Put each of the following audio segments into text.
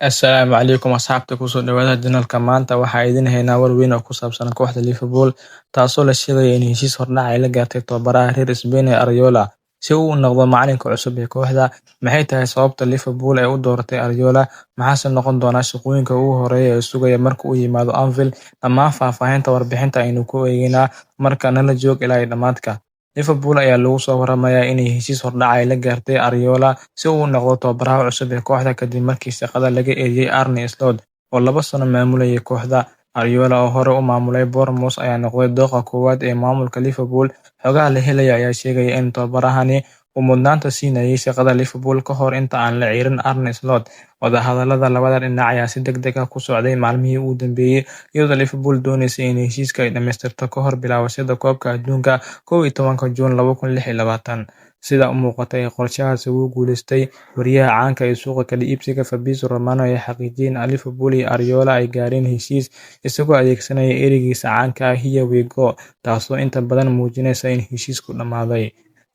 Assalaamu calaykum asxaabta, kusoo dhawaada channelka. Maanta waxaa idin haynaa war weyn oo ku saabsan kooxda Liverpool, taasoo la sheegayo in heshiis hordhac ay la gaartay tababaraha reer Spain ee Areola si uu u noqdo macalinka cusub ee kooxda. Maxay tahay sababta Liverpool ay u dooratay Areola? Maxaase noqon doona shaqooyinka ugu horreeya ee sugaya marka uu yimaado Anfield? Dhammaan faahfaahinta warbixinta aynu ku eegaynaa, marka nala joog ilaa dhammaadka. Liverpool ayaa lagu soo waramayaa inay heshiis hordhac ay la gaartay Areola si uu u noqdo tababaraha cusub ee kooxda, kadib markii shaqada laga eryay Arne Slot oo 2 sano maamulayay kooxda. Areola oo hore u maamulay Bournemouth ayaa noqday dooqa koowaad ee maamulka Liverpool. Xogaha la helayo ayaa sheegaya in tababarahani uu mudnaanta siinayay shaqada Liverpool ka hor inta aan la ceyrin Arne Slot. Wadahadallada labada dhinac ayaa si degdeg ah ku socday maalmihii ugu dambeeyay, iyadoo Liverpool dooneysay in heshiiska ay dhamaystirto ka hor bilaabashada Koobka Adduunka 11-ka Juun 2026. Sida muuqata ee qorshahaasi wuu guuleystay. Wariyaha caanka ah ee suuqa kala iibsiga Fabrizio Romano ayaa xaqiijiyay in Liverpool iyo Areola ay gaareen heshiis, isagoo adeegsanaya ereygiisa caanka ah "Here we go", taasoo inta badan muujinaysa in heshiisku dhammaaday.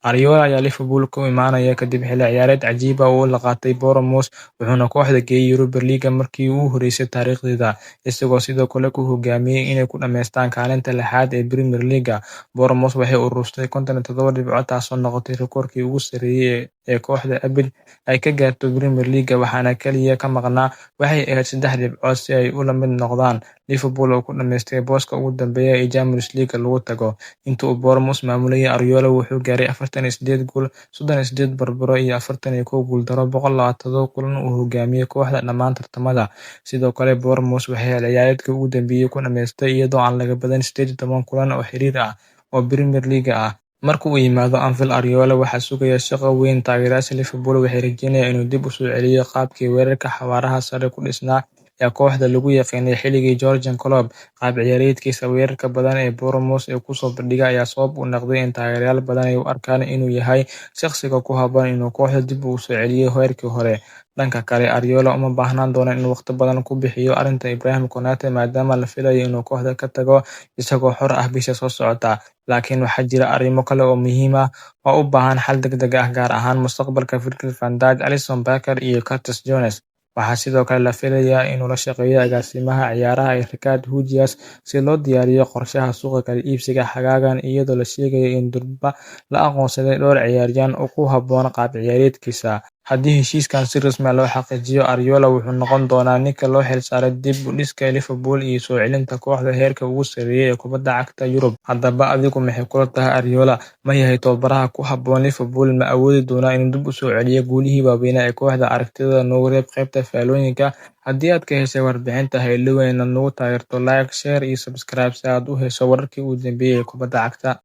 Areola ayaa Liverpool ku imaanaya kadib xilli ciyaareed cajiib ah oo uu la qaatay Bournemouth, wuxuuna kooxda geeyay Europa League markii ugu horeysay taariikhdeeda, isagoo sidoo kale ku hogaamiyay inay ku dhameystaan kaalinta lixaad ee Premier League. Bournemouth waxay urursatay 57 dhibcood, taasoo noqotay rikoorkii ugu sarreeyay ee kooxda abid ay ka gaarto Premier League, waxaana kaliya ka maqnaa waxay ahayd saddex dhibcood si ay ula mid noqdaan Liverpool oo ku dhameystay booska ugu dambeeya ee Champions League lagu tago. Intii uu Bournemouth maamulayay, Areola wuxuu gaaray 48 gool, 38 barbaro iyo 41 guuldaro 127 kulan oo uu hogaamiyay kooxda dhammaan tartamada. Sidoo kale, Bournemouth waxay xilli ciyaareedkii ugu dambeeyay ku dhameystay iyadoo aan laga badin 18 kulan oo xiriir ah oo Premier League ah. Marka uu yimaado Anfield, Areola waxaa sugaya shaqo weyn. Taageerayaasha Liverpool waxay rajeynayaan inuu dib u soo celiyo qaabkii weerarka xawaaraha sare ku dhisnaa ee kooxda lagu yaqiinay xilligii Jurgen Klopp. Qaab ciyaareedkiisa weerarka badan ee Bournemouth uu ku soo bandhigay ayaa sabab u noqday in taageerayaal badan ay u arkaan inuu yahay shaqsiga ku habboon inuu kooxda dib ugu soo celiyo heerkii hore. Dhanka kale, Areola uma baahnaan doono inuu waqti badan ku bixiyo arrinta Ibrahima Konate, maadaama la filayo inuu kooxda ka tago isagoo xor ah bisha soo socota. Laakiin waxaa jira arrimo kale oo muhiim ah oo u baahan xal degdeg ah, gaar ahaan mustaqbalka Virgil van Dijk, Alisson Becker iyo Curtis Jones. Waxaa sidoo kale la filayaa inuu la shaqeeyo agaasimaha ciyaaraha Ricard Hughes si loo diyaariyo qorshaha suuqa kala iibsiga xagaagan, iyadoo la sheegayo in durba la aqoonsaday dhowr ciyaaryahan oo ku habboon qaab ciyaareedkiisa. Haddii heshiiskan si rasmi ah loo xaqiijiyo, Areola wuxuu noqon doonaa ninka loo xilsaaray dib u dhiska Liverpool iyo soo celinta kooxda heerka ugu sarreeya ee kubadda cagta Yurub. Haddaba, adigu maxay kula tahay? Areola ma yahay tababaraha ku habboon Liverpool? Ma awoodi doonaa inuu dib u soo celiyo guulihii waaweynaa ee kooxda? Aragtidaada noogu reeb qaybta faallooyinka. Haddii aad ka heshay warbixintan, ha iloobin inaad nagu taageerto like, share iyo subscribe si aad u hesho wararkii ugu dambeeyay ee kubadda cagta.